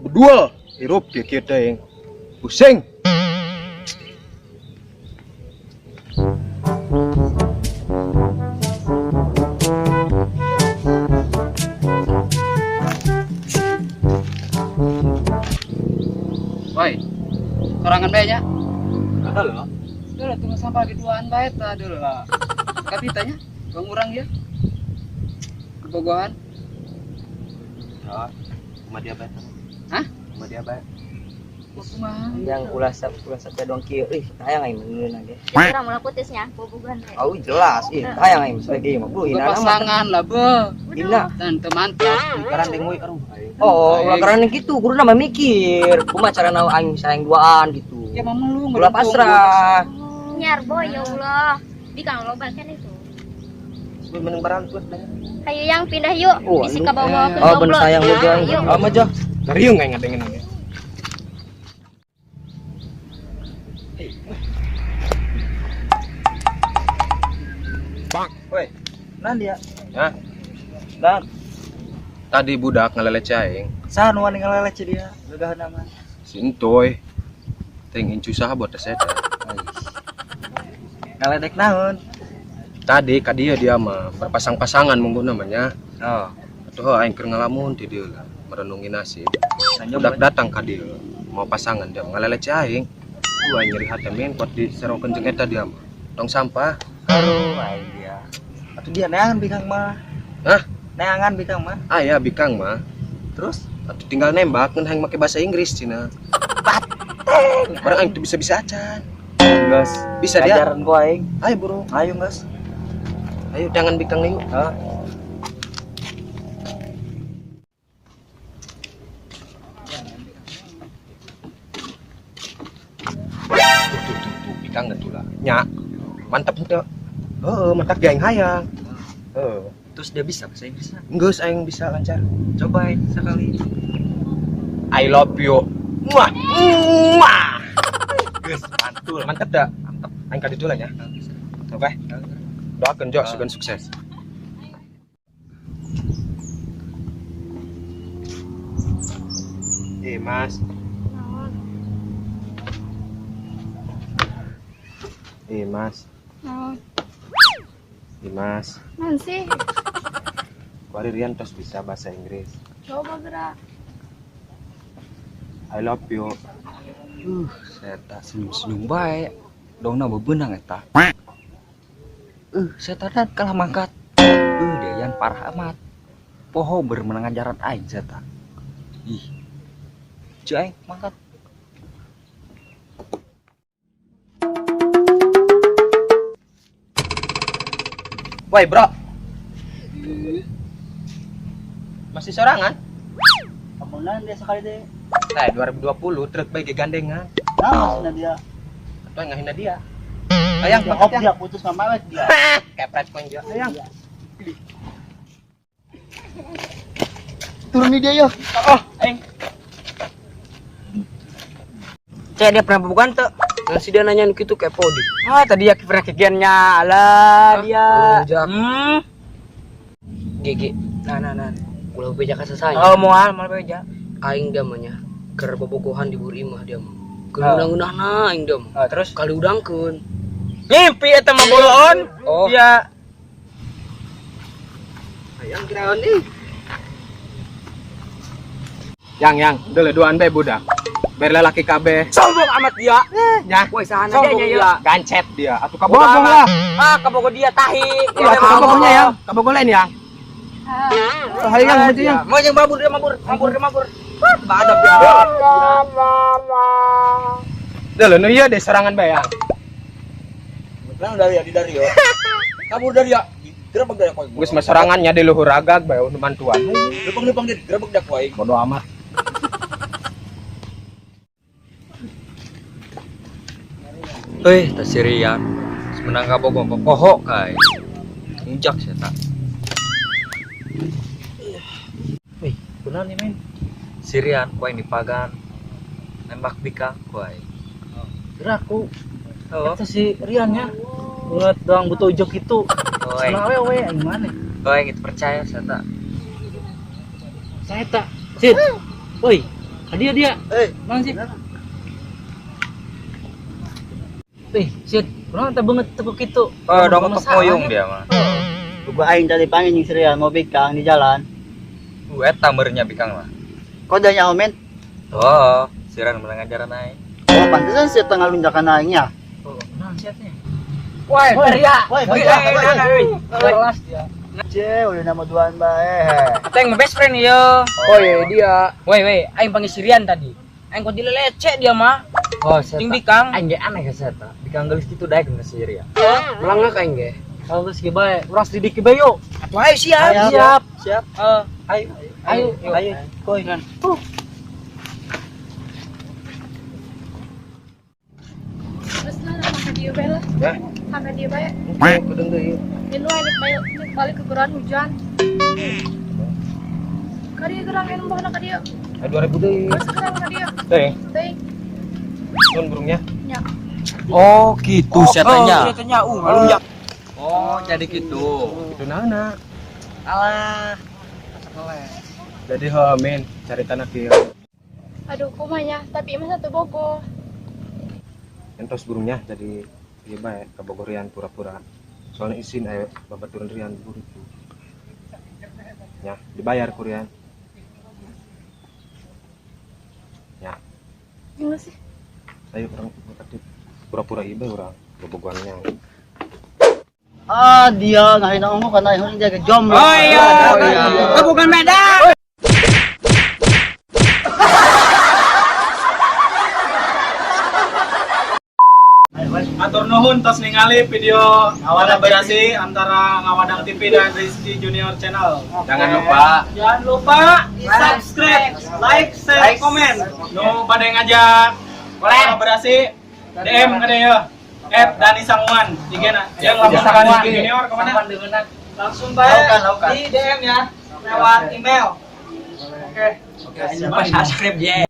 Bedua hirup kieu-kieu teh. Pusing. Woi, sorangan bae nya. Ada loh. Duh lah, tunggu sampah di duaan bae ta duh lah. Tapi tanya, bang urang ya. Kebogohan. Oh, rumah dia bae. Hah? Rumah dia bae. Kumaha? Yang ulah ulah sampai dong kieu ih hayang aing meungeun ge. Urang ulah putusnya, bobogohan we. Oh jelas ih hayang aing misalnya ge mah bu hina nama. Pasangan lah be. Hina. Dan teman mantap. Lingkaran dengoy aduh. Oh, ulah karena gitu, kudu nama mikir. Kumaha carana aing sayang duaan gitu. Ya mama lu Ulah pasrah. Nyar boy ya Allah. Di kang loba kan itu. Sebelum meneng barang tuh. Hayu yang pindah yuk. Oh, Bisi kabawa ke Oh, bener sayang lu jang. Yuk. Oh, mah jang. Ngeriung aing ngadengeun aing. Bang, Woi, nan dia. Hah? Dan Tadi budak ngalelece aing. saha nu wani ngalelece dia? Gagah nama. Si Entoy. Ting incu saha buat tes eta. Ngaledek naon? Tadi ka dia dia mah berpasang-pasangan munggu namanya. Oh, Atuh aing keur ngalamun ti dieu lah, merenungi nasib. sanjong Budak datang ka dieu, mau pasangan dia ngalelece aing. Gua aing nyeri hati men kuat diserokeun jeung eta dia mah. Tong sampah. Aduh, aing dia. Atuh dia neangan bikang mah. Hah? Neangan bikang mah. Aya bikang mah. Terus Atuh tinggal nembak ngan hayang make bahasa Inggris cina. Barang aing teu bisa-bisa acan. geus Bisa dia. ajaran ku aing. Ayo bro. Ayo geus. Ayo jangan bikang yuk. Hah? Tuh tuh tuh tuh bikang tuh lah. Nya. Mantap henteu. Heeh, mantap ge aing hayang. Heeh. Terus dia bisa bahasa Inggris? Geus aing bisa lancar. Coba aing sekali. I love you. Muah. Muah. Geus mantul. Mantap dah. Mantap. Aing ka ditu lah nya. Oke. Doakeun Jo sugan sukses. Eh, Mas. Naon? Eh, Mas. Naon? Eh, Mas. Naon sih? Kuari Rian tos bisa bahasa Inggris. Coba gerak. I love you. Saya tak senyum-senyum bae. Dongna bebenang eta. Saya tak kalah mangkat. Dia yang parah amat. Poho bermenang ajaran aing saya tak. Ih. Cuy aing mangkat. Woi, bro. Masih sorangan? Amunan dia sekali deh. Nah, 2020 truk bae ge gandengan. Nah, maksudnya dia. Atuh aing ngahina dia. Ayang, Dia mangkat dia putus sama mawet dia. Kepret koin dia. Ayang. Turun nih dia yo. Oh, aing. Cek dia pernah bukan tuh. Nanti dia nanya gitu kepo di. Ah, tadi ya pernah kegiannya. Alah, dia. Hmm. GG Nah, nah, nah. ulah beja ka sasaya Oh, moal, moal beja. aing dia mah nya keur bobogohan di buri imah dia mah keur Ah. ngeunah-ngeunahna aing dia mah Ah, terus kali udangkeun ngimpi eta mah boloon. Oh. Iya. Ayang kiraon ih. Yang, yang, dulu duaan bae budak. Biar lelaki kabeh. Sombong amat dia. Nya. Woi, sahana dia Sombong nya dia. ya. Gancet dia. Atuh kabogoh lah. Ah, kabogoh dia tahi. Iya, atuh kabogohnya yang. Kabogoh lain yang. Oh, hayang yang maju yang. Mau yang mabur dia mabur, mabur dia mabur. Badap dia. Dulu nu ieu deh serangan bae yang. Beneran dari ya di dari yo. Kabur dari ya. Gerebek dari aku. Geus mah sorangannya di luhur agag bae nu mantuan. Lempang-lempang dia gerebek dari aku aing. Bodo amat. Eh, tas si Rian. Semenang kabogoh poho kai. Munjak saya tak. Wih, benar nih men. Si Rian ku aing dipagan. Nembak bikang ku aing. Gerak ku. Oh, Eta si Rian nya. Buat doang butuh ujok itu. oh, aing. Sama awewe aing mana? Oh, aing itu percaya saya tak. Saya tak. Sid. Woi. Dia dia. Eh, Naon sih? Eh, shit. Kunaon teh beungeut teu kitu? Oh, dong ketok moyong dia mah. Gua aing tadi panggil jeung Sirian mau bikang di jalan. Eta meureunnya bikang mah. Kok da nyaho men? Oh, siran menang ajaran aing. Oh, pantesan sih tengah lunjakan aingnya. Oh, naon sih teh? Woi, Ria. Woi, woi. Kelas dia. Ce, udah nama duaan bae. Atau yang best friend yo. Oh iya dia. Woi, woi, aing panggil Sirian tadi. Aing kok dilecek dia mah. Oh, saya Jeung bikang. Aing ge aneh ke saya ta. Bikang gelis kitu daek ka si Ria. Melangak aing ge. Kalau geus ge bae, urang selidiki bae yuk. Atuh ayo siap. Siap. Siap. Eh, Ayo, ayo, ayo. Koi. Terus lah sampai dia bae lah. Ya. Sampai dia bae. Kedeung deui. Ini lu ini balik, balik ke geran hujan. Kari geran yang bawa ka dia. Eh 2000 deui. Terus geran ka dia. Teh, Teh. nun burungnya. Nya. Oh, gitu setannya. Setannya Ngalunjak. Oh, jadi gitu. Itu nana. Alah. Jadi ho men, cari tanah kieu. Aduh, kumanya, tapi imah satu bogo. Entos burungnya jadi ieu bae ka Bogor Rian pura-pura. Soalnya isin ayo babaturan Rian bur itu. Ya, dibayar ku Rian. Ya, Gimana sih? ayo orang tadi pura-pura ieu bae urang bobogohannya. Ah, dia ngahina ungu kana aing dia jomblo. Oh iya. Oh, bukan beda. Atur nuhun tos ningali video kolaborasi antara Ngawadang TV dan Rizky Junior Channel. Jangan lupa Jangan lupa subscribe, like, share, komen. Nu pada ngajak kolaborasi DM ke dia ya. @Dani Sanguan IG na. Yang langsung Rizky Junior kemana? Langsung bae di DM ya lewat email. Oke. Lupa subscribe ya.